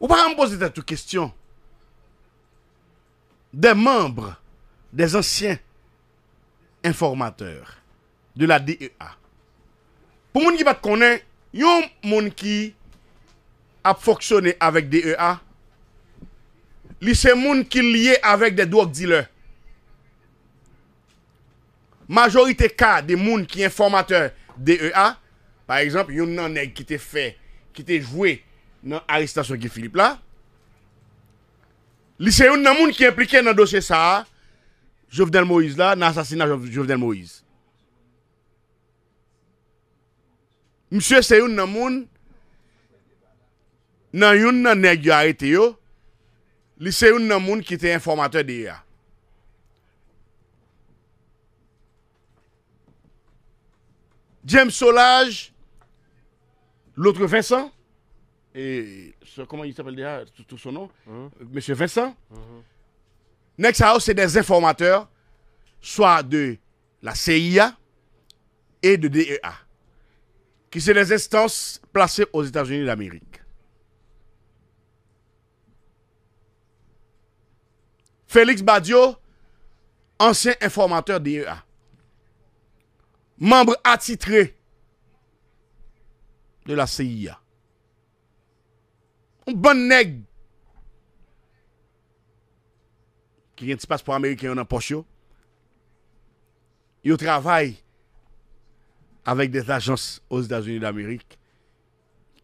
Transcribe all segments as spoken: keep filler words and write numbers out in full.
Ou pa ka poze tèt ou kesyon. Des membres, des anciens informateurs de la D E A. Pou moun ki pa t konnen, yon moun ki ap fonksyone avèk D E A, li se moun ki lye avèk de dwòg dilè. Majorite ka de moun ki enfòmatè D E A, pa egzanp, youn nan nèg ki te fè, ki te jwe nan arestasyon Guy Philippe la, li se youn nan moun ki enplike nan dosye sa a, Jovenel Moïse la, nan asasina Jov-, Jovenel Moïse. Misye se youn nan moun, nan youn nan nèg yo arete yo, li se youn nan moun ki te enfòmatè D E A. James Solages, l'autre Vincent, et ce, comment il s'appelle déjà, tout, tout son nom, Monsieur Vincent. Nèg sa yo se des informateurs, soit de la C I A et de D E A, ki se des instances placées aux États-Unis d'Amérique. Félix Badio, ancien informateur D E A, membre attitré de la C I A. Yon bann nèg ki gen ti paspò ameriken yo nan pòch yo, yo travay avèk des agences aux États-Unis d'Amérique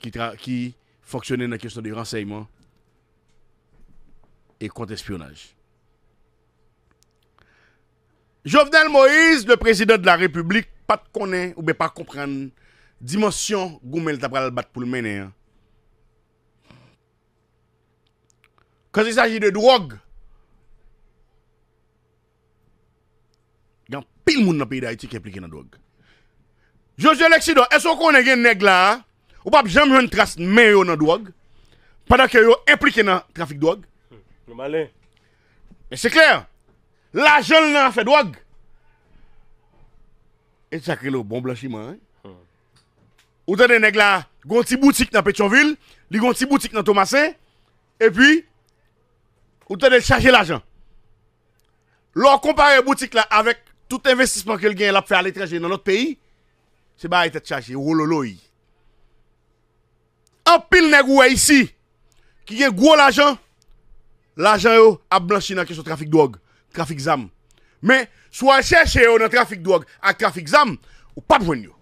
ki tra-, ki fonksyone nan kesyon de ransèyman e kont espyonaj. Jovenel Moïse, le président de la République, pa t konnen oubyen pa konprann dimansyon goumen l ta pral bat pou l mennen an. Quand il s'agit de dwòg, gen anpil moun nan peyi Dayiti ki enplike nan dwòg. Josué Lexidor, èske w konnen gen nèg la a, ou p ap janm jwenn tras men yo nan dwòg, pandan ke yo enplike nan trafik dwòg? Yo malen. Men se klè, lajan l nan afè dwòg. E sa k rele w bon blanchiman, wi. Ou tande nèg la, gon ti boutik nan Petyonvil, li gon ti boutik nan Tomasen, epi ou tande l chaje lajan. Lè w konpare boutik la avèk tout envestisman ke l genyen l ap fè aletranje nan lòt peyi, se bagay tèt chaje, wololoy. Anpil nèg ou wè isi ki gen gwo lajan, lajan yo ap blanchi nan kesyon trafik dwòg, trafik zam. Men, si w al chèche yo nan trafik dwòg ak trafik zam, ou p ap jwenn yo.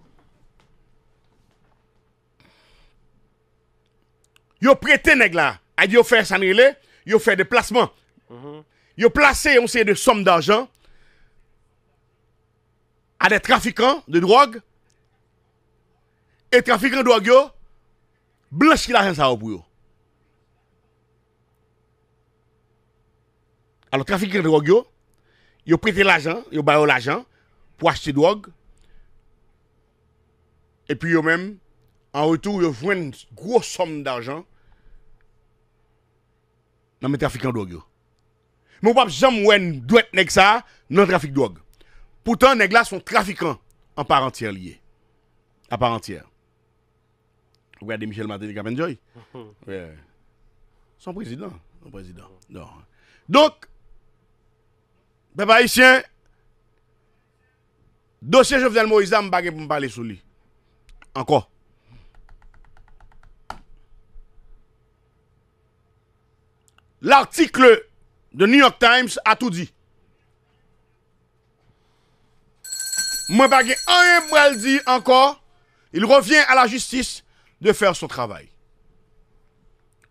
Yo prete nèg la, a di yo fè sa n rele, yo fè deplasman. Yo plase yon seri de sòm dajan a de trafikan de dwòg, e trafikan dwòg yo blanchi lajan sa yo pou yo. Alò, trafikan dwòg yo, yo prete lajan, yo ba yo lajan pou achte dwòg, epi yo menm, an retou, yo jwenn gwo sòm dajan nan men trafikan dwòg yo. Men w p ap janm wè dwèt nèg sa a nan trafik dwòg. Poutan, nèg la se yon trafikan an pa antyè li ye. A pa antyè. Ou gade Michel Martelly k ap enjoy. Wi. Se yon prezidan. Yon prezidan. Non. Donk, pèp ayisyen, dosye Jovenel Moïse la, m pa gen pou m pale sou li ankò. L'article de New York Times a tout dit. Mwen pa gen anyen m pral di ankò. Il revient à la justice de faire son travail.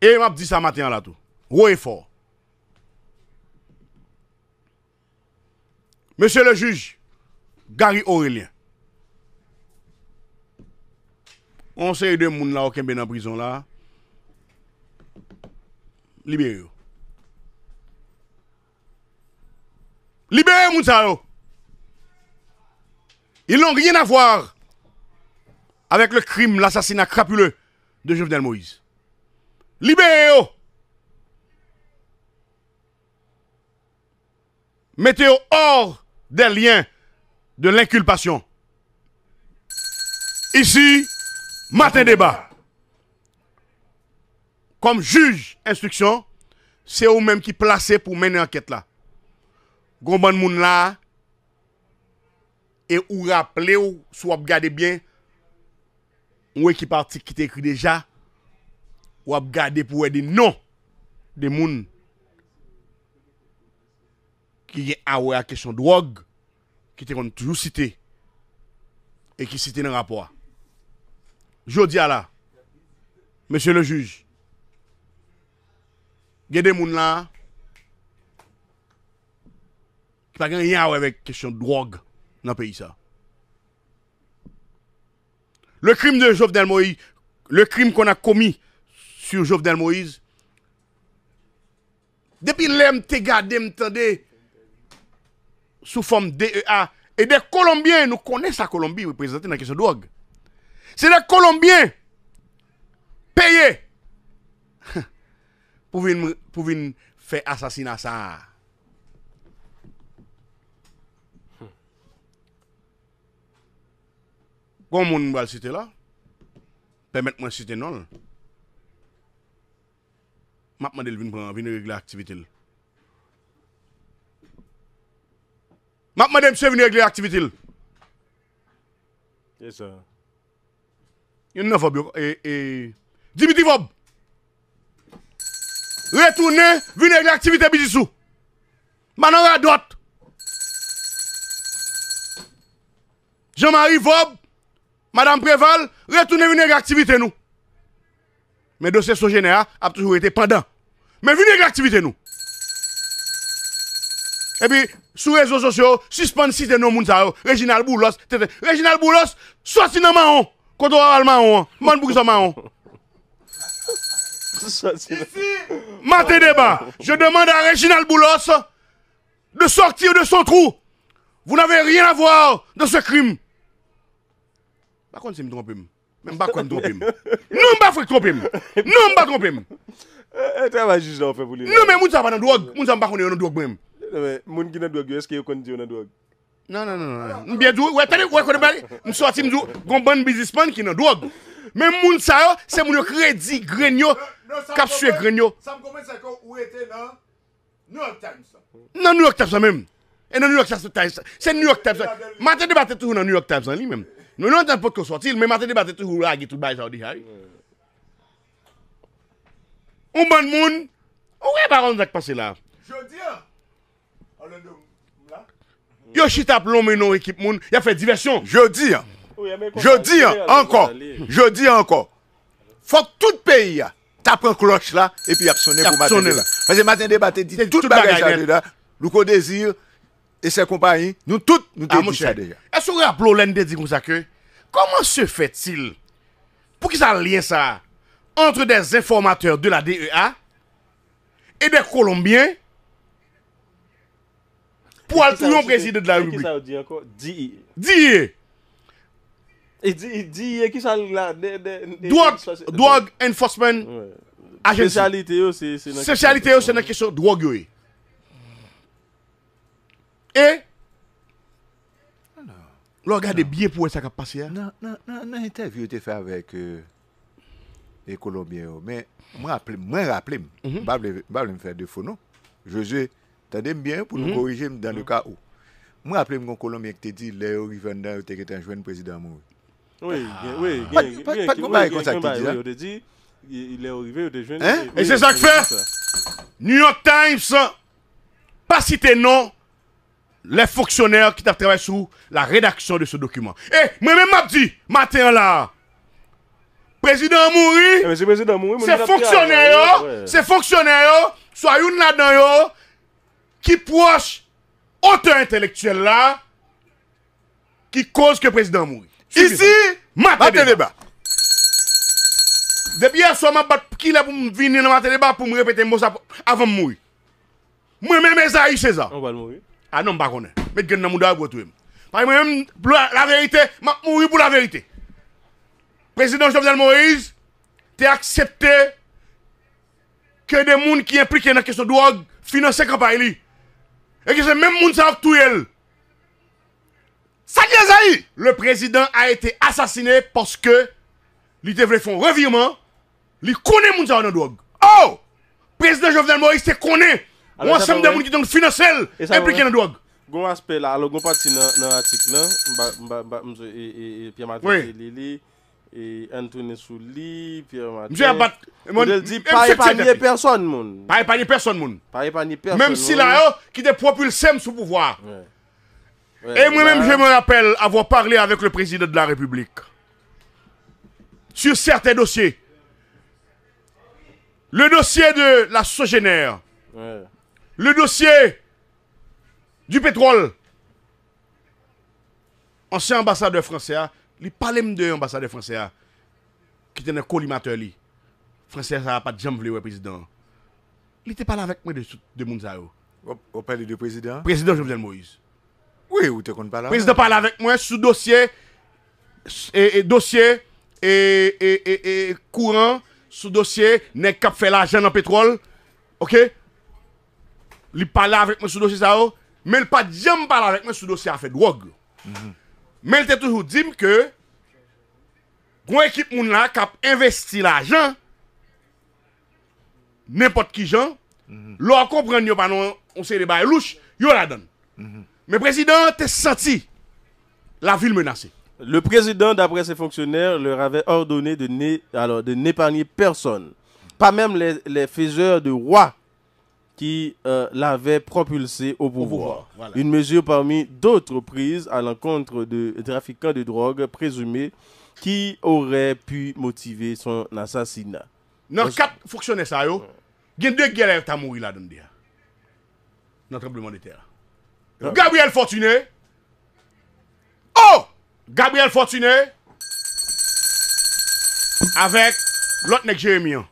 E m ap di sa maten an la tou, wo e fò. Mesye le jij Gary Orélien, yon seri de moun la ou kenbe nan prizon la, libere yo. Libere moun sa yo. Ils n'ont rien à voir avec le crime, l'assassinat crapuleux de Jovenel Moïse. Libere yo. Mete yo hors des liens de l'inculpation. Isi, Maten Deba. kòm jij enstriksyon, se ou menm ki plase pou mennen ankèt la. Gon bann moun la, e ou raple w, si w ap gade byen, yon ekip atik ki te ekri deja, w ap gade pou wè de non de moun ki gen a wè ak kesyon dwòg, ki te konn toujou site, e ki site nan rapò a. Jodi a la, mesye le jij, gen de moun la ki pa gen anyen a wè avèk kesyon dwòg nan peyi sa. Le crime de Jovenel Moïse, le crime qu'on a commis sur Jovenel Moïse, depi lè m te gade, m tande sou fòm D E A, e de Kolonbyen, nou konnen sa Kolonbi reprezante nan kesyon dwòg. Se de Kolonbyen peye pou vin, pou vin fè asasina sa a. Gon moun m pral site la, pèmèt mwen site non l. M ap mande l vin pran, vin regle aktivite l. M ap mande misye vin regle aktivite l. Yes, sir. Youn nan vòb yo, e, e, Dimitri Vòb. Retounen, vin regle aktivite biznis ou. Madan Radòt. Jean Marie Vòb, Madan Preval, retounen vin regle aktivite nou. Men dosye Sogener a ap toujou rete pandan. Men vin regle aktivite nou. Epi, sou rezo sosyo, sispann site non moun sa yo. Reginald Boulos, tete. Reginald Boulos, sòti nan mawon. Kote w al mawon an? Bann poukisa w mawon? Maten deba, je demande à Reginald Boulos de sortir de son trou. Vous n'avez rien à voir dans ce crime. M pa konn si m twonpe m. Men m pa kwè m twonpe m. Non, m pa fèk twonpe m. Non, m pa twonpe m. E, e, travay jij la w fè pou li la. Non, men moun sa pa nan dwòg. Moun sa m pa konnen yo nan dwòg mwen menm. Non, men moun ki nan dwòg yo, èske yo konn di yo nan dwòg? Non, non, non, non. M byen di w, wè, tande, wè, kote bagay, m sòti, m di w, gon bann biznismann ki nan dwòg. Men moun sa yo, se moun yo k redi grenn yo, k ap siye grenn yo. Sa m konprann, se ke ou rete nan New York Times la. Nan New York Times la menm. E nan New York Times, se New York Times la. Maten deba te toujou nan New York Times la li menm. Nou, nou antèn potko sòti l, men maten deba te toujou lage tout bagay sa yo deja, wi. Yon bann moun, ou wè pa konn sa k pase la. Jodi a, Orlando, m la. Yo chita ap lonmen nan yon ekip moun, y ap fè divèsyon. Jodi a, jodi a ankò, jodi a ankò, fòk tout peyi a ta pran klòch la, epi y ap sonnen pou maten deba. Paske maten deba te di tout bagay sa yo deja. Louko Désir e sè konpayi, nou tout, nou te di sa deja. Èske w raple w lè n te di konsa ke, comment se fait-il, poukisa lyen sa a, entre des informateurs de la D E A et des Colombiens, pou al touye yon prezidan de la repiblik. Kisa yo di ankò? D E A. D E A. E D E A, kisa la, de, de, de, Drug, Drug Enforcement Agency. Espesyalite yo, se, se nan kesyon dwòg yo ye. E lè w gade byen pou wè sa k ap pase a. Nan, nan, nan, nan entèvyou yo te fè avèk, e, e Kolonbyen yo. Men, mwen raple, mwen raple m, m pa vle, m pa vle m fè defo non. Josue, tande m byen pou nou korije m dans le cas où. Mwen raple m gon Kolonbyen ki te di lè yo rive anndan yo te gentan jwenn prezidan an mouri. Wi, gen, wi, gen, gen, wi, gen, gen bagay konsa ki di la. Wi, yo te di, lè yo rive, yo te jwenn. E se sa k fè New York Times pa site non les fonctionnaires ki t ap travay sou la rédaction de ce document. E mwen menm m ap di, maten an la a, prezidan an mouri, se fonksyonè yo, se fonksyonè yo, swa youn ladan yo, ki pwòch otè entèlektyèl la, ki koz ke prezidan an mouri. Isi, maten deba. Depi yè swa m ap bat kilè pou m vini nan maten deba pou m repete mo sa avan m mouri. Mwen menm Ezayi Seza. Ou pral mouri. A non, m pa konnen. Met grenn nan mouda w pou w touye m. Paske mwen menm, pou la, laverite, m ap mouri pou laverite. Prezidan Jovenel Moïse te aksepte ke de moun ki enplike nan kesyon dwòg finanse kanpay li. E ke se menm moun sa yo k touye l. Sa k ye, Ezayi? Le président a été assassiné parce que li te vle fè yon revirman, li konnen moun sa yo nan dwòg. Oh! Prezidan Jovenel Moïse te konnen yon ansanm de moun ki te konn finanse l, enplike nan dwòg. Gon aspè la, alò gon pati nan, nan atik lan, m pa, m pa, m pa, m, e, e, e, Pierre Martin te li li, e, Anthony sou li, Pierre Martin. Misye ap bat, kote l di, pa epanye pèsòn, moun. Pa epanye pèsòn, moun. Pa epanye pèsòn, moun. Menm sila yo ki te pwopilse m sou pouvwa a. E mwen menm, je me rappelle avoir parlé avec le président de la République sur certains dossiers. Le dossier de la Sogener, le dossier du pétrole. Ansyen anbasadè fransè a, li pale m de anbasadè fransè a ki te nan kolimatè li. Fransè sa a pa t janm vle wè prezidan an. Li te pale avèk mwen de, de moun sa yo. Ou, ou pale de prezidan? Prezidan Jovenel Moïse. Wi, ou te konn pale avè l. Prezidan pale avèk mwen sou dosye, e, e, dosye, e, e, e, e, kouran, sou dosye nèg k ap fè lajan nan petwòl. Oke? Li pale avèk mwen sou dosye sa yo, men l pa t janm pale avèk mwen sou dosye afè dwòg yo. Men l te toujou di m ke gon ekip moun la k ap envesti lajan nenpòt ki jan, lè w konprann yo pa nan yon seri de bagay louch, yo ladan l. Men prezidan an te santi lavil menase. Le président, d'après ses fonctionnaires, leur avait ordonné de ne, alors, de n'épargner personne, pas même les, les faiseurs de rois qui, euh, l'avaient propulsé au pouvoir. Une mesure parmi d'autres prises à l'encontre de trafiquants de drogue présumés qui auraient pu motiver son assassinat. Nan kat fonksyonè sa yo, gen de gèlè ta mouri ladan de a. Nan tranbleman de tè a. Gabriel Fortuné. Oh! Gabriel Fortuné avèk lòt nèg Jeremi an.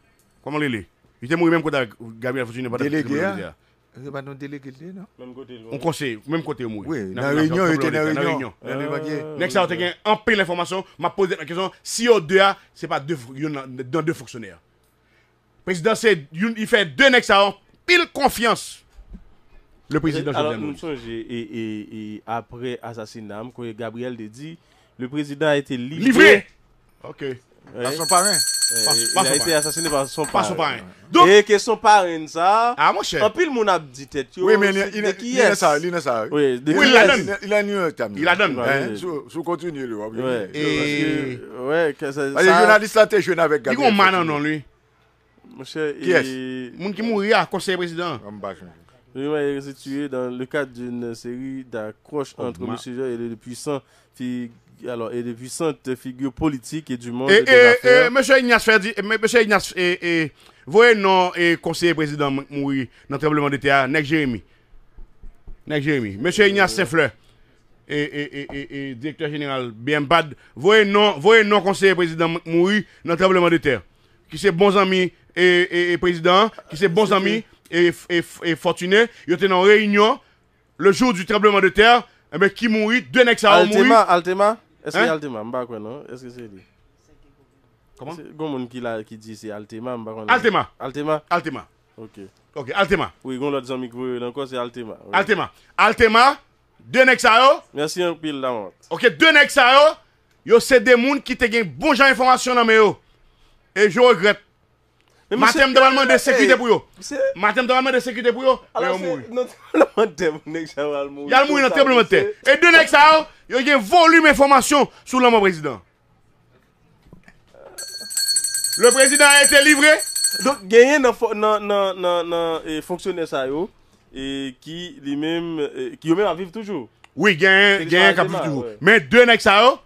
Kòman l rele? Li te mouri menm kote ak Gabriel Fortuné pandan tranbleman de tè a. Se pa nan delege l te ye, non? Menm kote l. Yon konseye, menm kote yo mouri. Wi, nan reyinyon, yo te nan reyinyon. Nan reyinyon. Nèg sa yo te gen anpil enfòmasyon. M ap poze tèt mwen kesyon, si yo de a, se pa de, youn nan, nan de fonksyonè. Prezidan se youn, li fè de nèg sa yo anpil konfyans. Le président Jovenel Moïse. M sonje, e, e, e, apre asasina, m kwè Gabriel te di, le président a été livré. Livré. Ok. Pa son paren. Il a été assassiné par son parrain. Donk, e ke son parenn sa, anpil moun ap di tèt yo, wi, men li, li, de kiyès? Li nan sa, li nan sa, wi. Wi, de kiyès? Li nan New York Times. Li ladan. Si w kontinye li, w ap vini. Paske jounalis la te jwenn avèk Gabriel Fortuné. Li gon man nan non li. Monchè, kiyès? Moun ki mouri a, konseye prezidan an. Mwen pa sonje. Lui-même est resitué dans le cadre d'une série d'accroches entre Monsieur Jean et de puissants fi-, alors, et de puissantes figures politiques et du monde des affaires. E, e, e, mesye Ignace fè di, e, mesye Ignace, e, e, voye non, e, konseye prezidan m-, mouri nan tranbleman de tè a, nèg Jeremi. Nèg Jeremi. Mesye Ignace Saint-Fleur, e, e, e, e, e, direktè jeneral B M pad, voye non, voye non konseye prezidan m-, mouri nan tranbleman de tè. Ki se bon zanmi, e, e, e, prezidan an, ki se bon zanmi, e, e, e, Fortuné, yo te nan yon reyinyon, le jour du tremblement de terre, enben, ki mouri, de nèg sa yo mouri. Altema, Altema? Èske Altema? M pa kwè non. Èske se li? Kòman? Gon moun ki la, ki di se Altema, m pa konnen. Altema. Altema. Altema. Ok. Ok, Altema. Wi, gon lòt zanmi ki voye l ankò, se Altema. Wi. Altema. Altema, de nèg sa yo. Mèsi anpil, Lamont. Ok, de nèg sa yo, yo se de moun ki te gen bon jan enfòmasyon nan men yo. E je regrèt. Maten, m ta pral mande sekirite pou yo. Maten, m ta pral mande sekirite pou yo, men yo mouri. Nan tranblemanntè, nèg sa yo al mouri. Y al mouri nan tranblemanntè. E de nèg sa yo, yo gen volim enfòmasyon sou lanmò prezidan. Le président a été livré. Donk, genyen nan, nan, nan, nan, nan, e, fonksyonè sa yo, e, ki li menm, e, ki yo menm ap viv toujou. Wi, genyen, genyen k ap viv toujou. Men de nèg sa yo,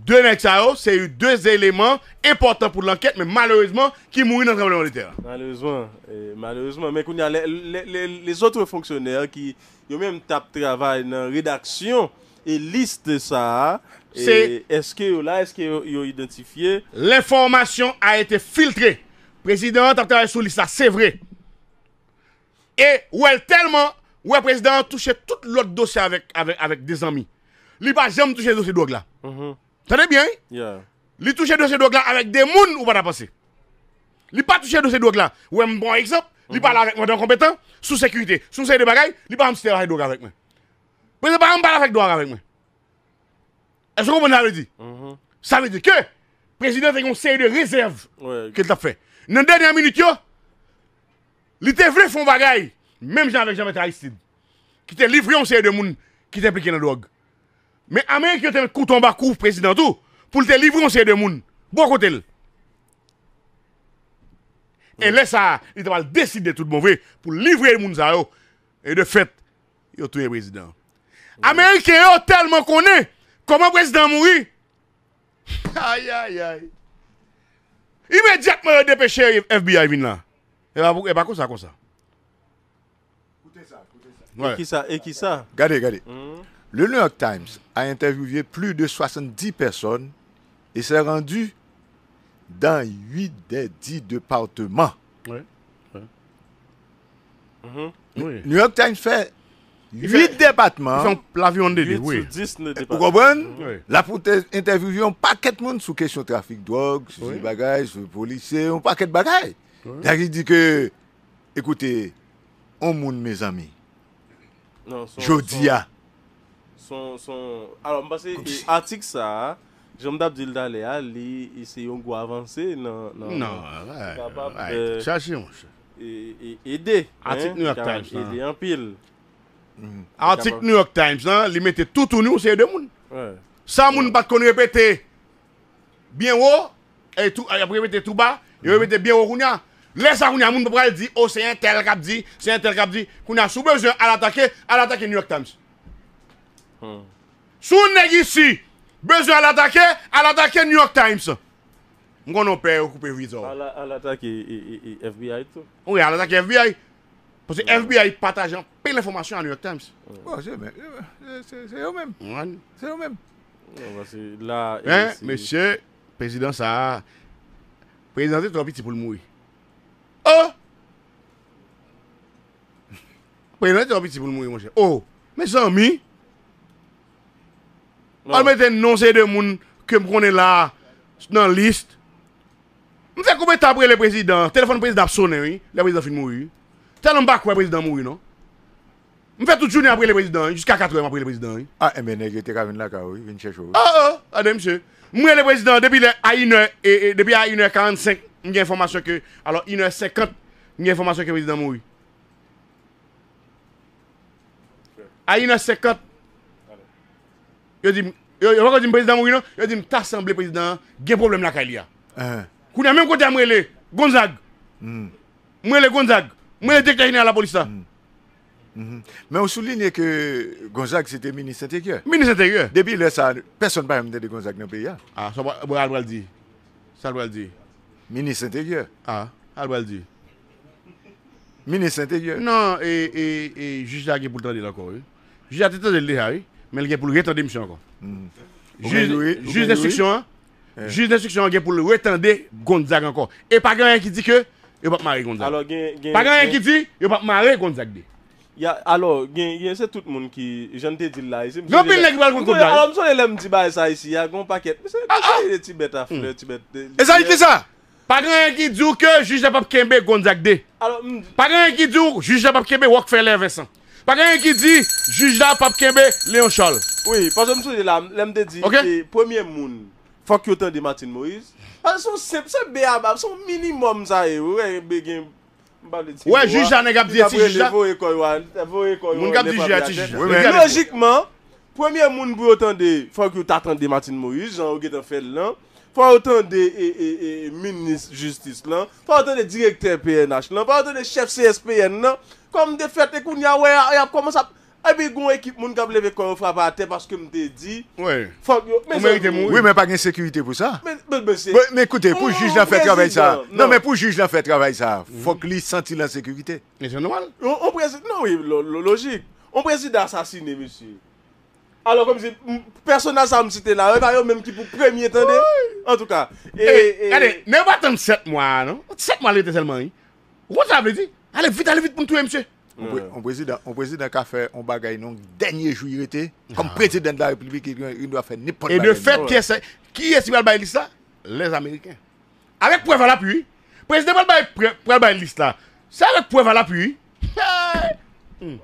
de nèg sa yo, se de eleman enpòtan pou lankèt, men malerezman, ki mouri nan tranbleman de tè a. Malerezman, e, malerezman. Men kounye a, lè, lè, lè, lè zòt fonksyonè ki, yo menm, t ap travay nan redaksyon e lis sa a, e, èske yo la, èske yo, yo idantifye? L'information a été filtrée. Prezidan an t ap travay sou lis la, se vre. E ou wè l tèlman, ou wè prezidan an touche tout lòt dosye avèk, avèk, avèk de zanmi. Li pa janm touche dosye dwòg la. Tande byen, wi. Li touche dosye dwòg la avèk de moun ou pa ta panse. Li pa touche dosye dwòg la. Ou wè, m ba w egzanp, li pale avèk mwen de yon konpetan sou sekirite, sou yon seri de bagay, li pa janm site afè dwòg avèk mwen. Prezidan pa janm pale afè dwòg avèk mwen. Èske w konprann sa vle di? Sa vle di ke prezidan te gen yon seri de rezèv ke l t ap fè. Nan dènye minit yo, Li te vle fè yon bagay, menm jan avèk Jean Bertrand Aristide, ki te livre yon seri de moun ki te enplike nan dwòg. Men Ameriken yo te met kouto anba kou prezidan tou, pou l te livre yon seri de moun bò kote l. E lè sa a, li te pral deside tout bon vre pou livre moun sa yo. E de fèt, yo touye prezidan an. Ameriken yo tèlman konnen kòman prezidan an mouri. Ayayay. Imedyatman, yo depeche F B I vin la. E pa, e pa konsa, konsa. E kisa, e kisa? Gade, gade. Le New York Times a interviewé plus de soixante-dix personnes et s'est rendu dans huit des dix départements. Wi. New York Times fè huit depatman. Lavi on dede, wi. Ou konprann? L ap entèvyouve yon pakèt moun sou kesyon trafik dwòg, sou bagay, sou polisye, yon pakèt bagay. Sa ki di ke, ekoute, on moun, mezanmi, jodi a. Son, son, alò, m panse atik sa a, jan m t ap di l talè a, li se yon gwo avanse nan, nan, nan, ki kapab chache, monchè, ede. Atik New York Times la ede anpil. Atik New York Times la, li mete toutouni yon seri de moun. Sa moun pa t konn repete byen wo, e tou, y ap repete tou ba, yo repete byen wo kounye a. Lè sa kounye a, moun pa pral di, o, se entèl k ap di, se entèl k ap di. Kounye a, si w bezwen al atake, al atake New York Times. Si yon nèg isi bezwen al atake, al atake New York Times. M konnen w pè yo koupe viza w. Al atake F B I tou. Wi, al atake F B I. Paske F B I pataje anpil enfòmasyon a New York Times. Bon, se menm. Se yo menm. Se yo menm. Men, mesye, prezidan sa a, prezidan te twò piti pou l mouri. Oh! Prezidan te twò piti pou l mouri, monchè. Oh! Mezanmi! Al mete non se de moun ke m konnen la nan lis. M fè konbyen tan ap rele prezidan? Telefòn prezidan ap sonnen, wi, lè prezidan fin mouri, wi. Tèlman m pa kwè prezidan mouri, non. M fè tout jounen ap rele prezidan, wi, jiska katrè m ap rele prezidan, wi. A, enben, nèg yo te ka vin lakay ou, wi, vin chèche w, wi. A, a, a, gade, mesye. M rele prezidan depi lè a inè, e, e, depi a inè karannsenk, m gen enfòmasyon ke, alò, inè senkant, m gen enfòmasyon ke prezidan mouri. A inè senkant, yo di m, yo, yo poko di m prezidan mouri non, yo di m ta sanble prezidan an gen pwoblèm lakay li a. Kounye a menm kote a m rele Gonzague. M rele Gonzague. M rele direktè jeneral lapolis la. Men ou soulinye ke Gonzague se te minis enteryè. Minis enteryè. Depi lè sa, pèsonn pa janm tande Gonzague nan peyi a. A, sa w pral, pral di? Sa l pral di? Minis enteryè. A, sa l pral di? Minis enteryè. Non, e, e, e jij la gen pou l tande l ankò, wi. Jij la te tande l deja, wi. Men l gen pou l retande misye ankò. Jij, jij denstriksyon an, jij denstriksyon an gen pou l retande Gonzague ankò. E pa gen anyen ki di ke yo p ap mare Gonzague. Pa gen anyen ki di yo p ap mare Gonzague de. Ya, alò, gen, gen, se tout moun ki, jan n te di l la, isi, m sonje lè, m sonje, alò, m sonje lè m di bagay sa isi a, gen yon pakèt, mesye, mesye, ti bèt a flè, ti bèt. E sa ki sa? Pa gen anyen ki di w ke jij la p ap kenbe Gonzague de. Pa gen anyen ki di w jij la p ap kenbe Rockefeller Vincent. Pa gen anyen ki di jij la p ap kenbe Léon Charles. Wi, paske m sonje la, lè m te di, e, premye moun, fòk yo tande Martine Moïse. Paske se yon senp, se B A B A, se yon minimòm sa ye, wi, wè, gen, m pa vle di mo a. Wè, jij la, nèg ap di e ti jij la. Voye kò yo a, voye kò yo a. Moun k ap di jij la, e ti jij la. Lojikman, premye moun pou yo tande, fòk yo ta tande Martine Moïse, jan yo gentan fè l lan. Fò yo tande e, e, e, minis jistis lan. Fò yo tande direktè P N H lan. Fò yo tande chèf C S P N nan. Kòm de fèt, e kounye a, wè, y ap kòmanse ap. Epi gon ekip moun k ap leve kò yo frape atè paske m te di. Fòk yo. Ou merite mouri. Wi, men pa gen sekirite pou sa. Men, men, men se. Men, men koute, pou jij la fè travay sa. Non, men pou jij la fè travay sa, fòk li santi l an sekirite. Men se nòmal. On, on prezidan, non, wi, lo, lo, lojik. On prezidan asasine, mesye. Alò, kòmsi, m, pèsonaj sa a m site la, e pa yo menm ki pou premye tande. Antouka, e, e, gade, nèg yo pa tann sèt mwa a, non. Sèt mwa l rete sèlman, wi. Ou konn sa sa vle di? Ale vit, ale vit pou n touye misye. On pre-, on prezidan, on prezidan ka fè on bagay nan dènye jou li rete, kòm prezidan de la repiblik, li, li dwa fè nenpòt bagay. E de fèt, kiyès, kiyès ki pral bay lis la? Lèzameriken. Avèk prèv alapui, wi. Prezidan pral bay prè-, pral bay lis la. Se avèk prèv alapui, wi. Hmm.